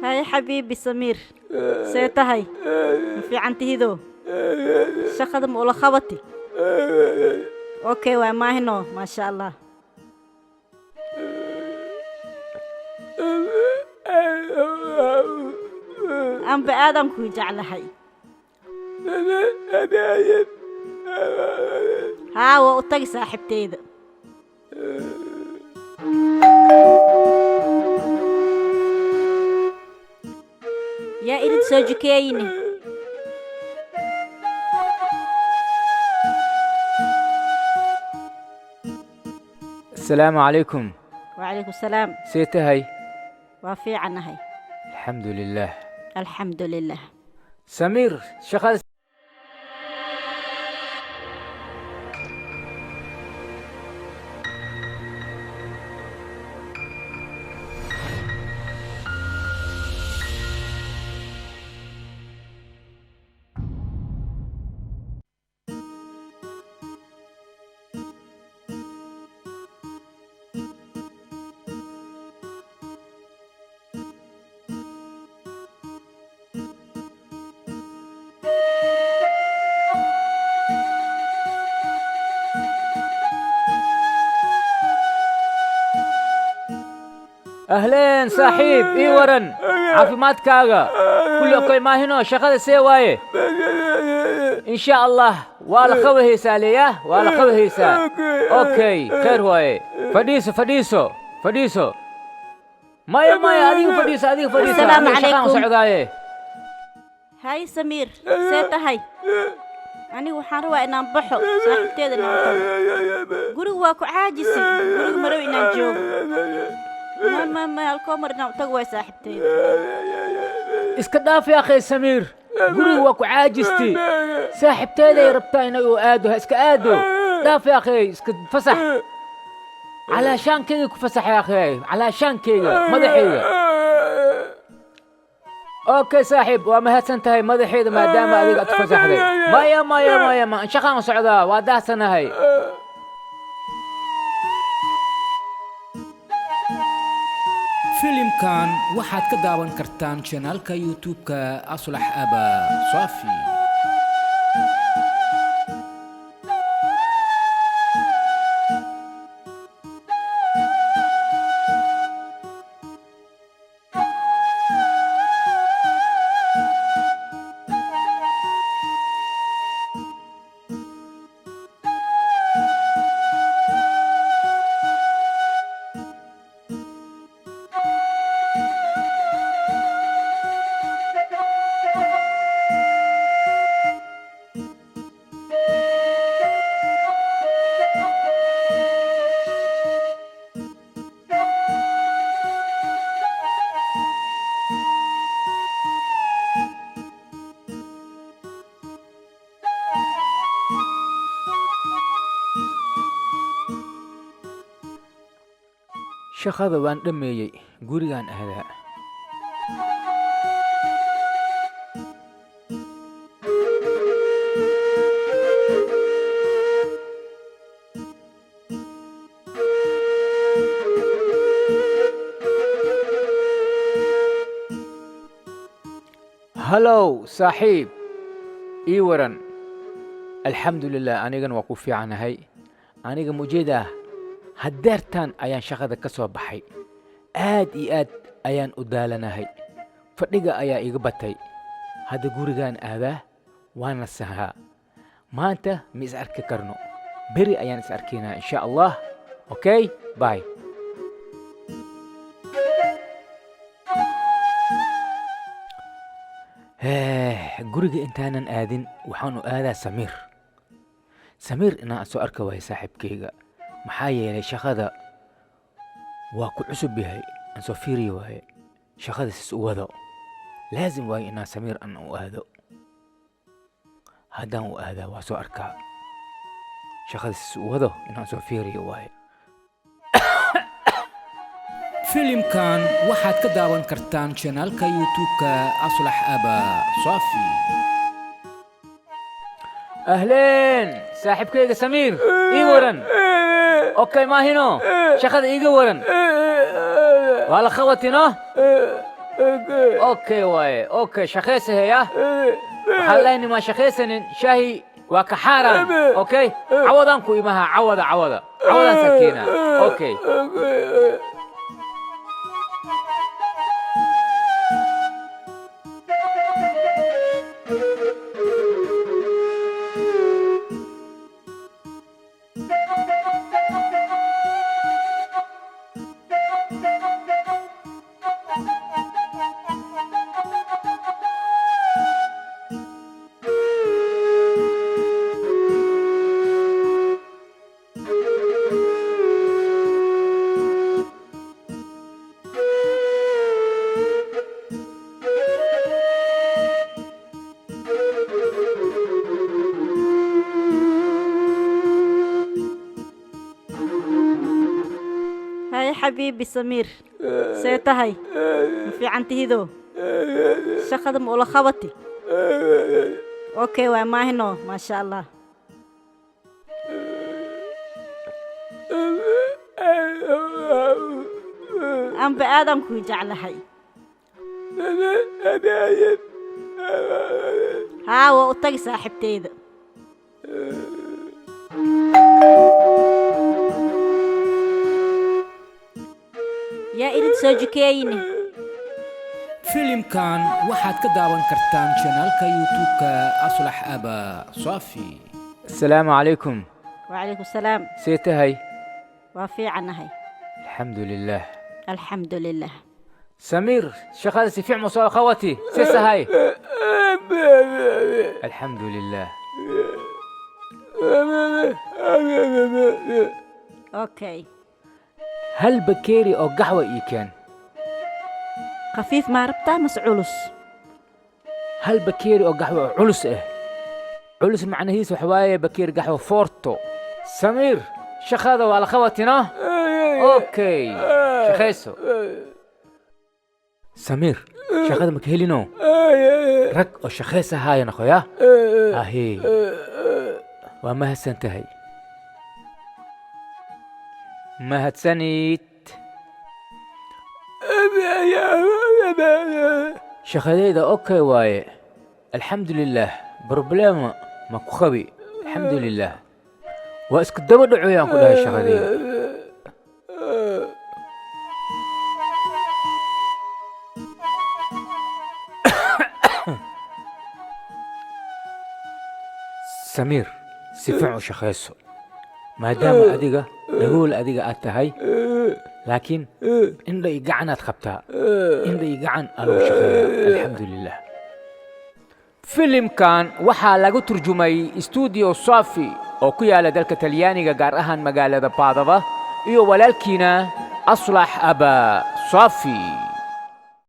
Hay xabiibi Samiir, see tahay? Ma fiican tihido? Shaqada ma ula qabati? Okay, waa maahino, maasha Allah. Anba aadaan kuu jeclahay. Haa, waa u tagi saaxiibteyda. Yaa irid soo jikeeyni. Asalaamu calaykum. Wacalaykum salaam. See tahay? Waa fiicanahay. Alxamdu lilaah. Alxamdu lilah. Samiir, shaqada ahleen saaxiib, ii waran caafimaadkaaga? Kulli okay maahino? Shaqada see waaye? Insha Allah waa la qabahaysaa, leeya waa la qabahaysaa. Okay, khayr waaye. Fadhiiso, fadhiiso, fadhiiso. Maya, maya, adiga fadhiiso, adiga fadhiiso. Assalaamu Aniga shaqaan u calaykum. socdaaye. Hay Samiir, see tahay? Anigu waxaan rabaa inaan baxo, saaxiibteeda inaan tago. Gurigu waa ku caajisay, guriga marow inaan joogo. Ma ma ma, halkoo mar inaan u tago waay saaxiibteeda. Iska dhaaf ya akhay Samiir, guriga waa ku caajisti, saaxiibteeday rabtaa inay u aado, ha iska aado. Dhaaf ya akhay, iska fasax calaashaankayga ku fasax ya akhay, calaashaankayga madaxayga. Okay saaxiib, waa mahadsan tahay madaxayda maadaama adiga aad ku fasaxday. Maya, maya, maya, ma shaqaan u socdaa, waa daahsanahay. Filimkan waxaad ka daawan kartaan janaalka YouTube-ka Aslax Aba Safi. Shaqada waan dhammeeyey, gurigaan aadaa. Halow saaxiib, ii waran? Alxamdu lilah, anigan waa ku fiicanahay. Aniga mujeedaa, haddeertaan ayaan shaqada ka soo baxay, aad iyo aad ayaan u daalanahay, fadhiga ayaa iga batay. Hadda gurigaan aadaa, waana sahaa. Maanta ma is arki karno, beri ayaan is arkaynaa insha Allah. Okay, bye. Guriga intaanan aadin waxaan u aadaa Samiir. Samiir inaan soo arka waayo saaxiibkayga, maxaa yeelay shaqada waa ku cusub yahay, aan soo fiiriyi waaye shaqada sis u wado. Laazim waayo inaan Samiir aan u aado. Haddaan u aadaa waa soo arkaa shaqada sis u wado, inaan soo fiiriyo waaye. Filimkan waxaad ka daawan kartaan janaalka YouTube-ka Aslax Aba Safi. Ahleen saaxiibkayga Samiir, ii waran? Okay maahino? Shaqada iiga waran? Waa la qabatino? Okay waaye, okay, shaqaysaheya. Waxaan lehni ma shaqaysanin, shaahi waa ka xaaraan. Okay, cawadaan ku imaha, cawada cawada cawadaan sakiina. Okay. Hay xabiibi Samiir, see tahay? Ma fiican tihido? Shaqada ma ula qabati? Okay waay, maahino, maasha Allah. Anba aadaan kuu jeclahay. Haa, waa u tagi saaxiibteyda. Yaa irid soo jikeeyne. Filimkan waxaad ka daawan kartaan janaalka YouTube-ka Aslax Aba Safi. Asalaamu calaykum. Wacalaykum salaam. See tahay? Waa fiicanahay. Alxamdu lilah. Alxamdu lilah. Samiir, shaqada si fiican ma soo qabati? See tahay? Alxamdu lilah. Okay. Hal bakeeri oo gaxwa ii keen. Khafiif maa rabtaa mase culus? Hal bakeeri oo gaxwa oo culus ah. Culus macnihiis waxa waaye bakeeri gaxwa forto. Samiir, shaqada waa la qabatina. Okay, shaqayso. Samiir, shaqada maka helino, rag oo shaqaysa haaya noqoya ahe. Waa mahadsan tahay, mahadsanid. Shaqadayda okay waaye, alxamdu lilah. Problema ma ku qabi, alxamdu lilah. Waa isku daba dhacoyaan ku dhahay shaqadayda. Samiir, si fiican u shaqayso, maadaama adiga dhagool adiga aad tahay, laakiin indha iyo gacanaad qabtaa. Indha iyo gacan aa lagu shaqeeyaa, alxamdu lilah. Filimkan waxaa lagu turjumay Stuudiyo Safi oo ku yaala dalka Talyaaniga, gaar ahaan magaalada Baadaba, iyo walaalkiina Aslax Aba Safi.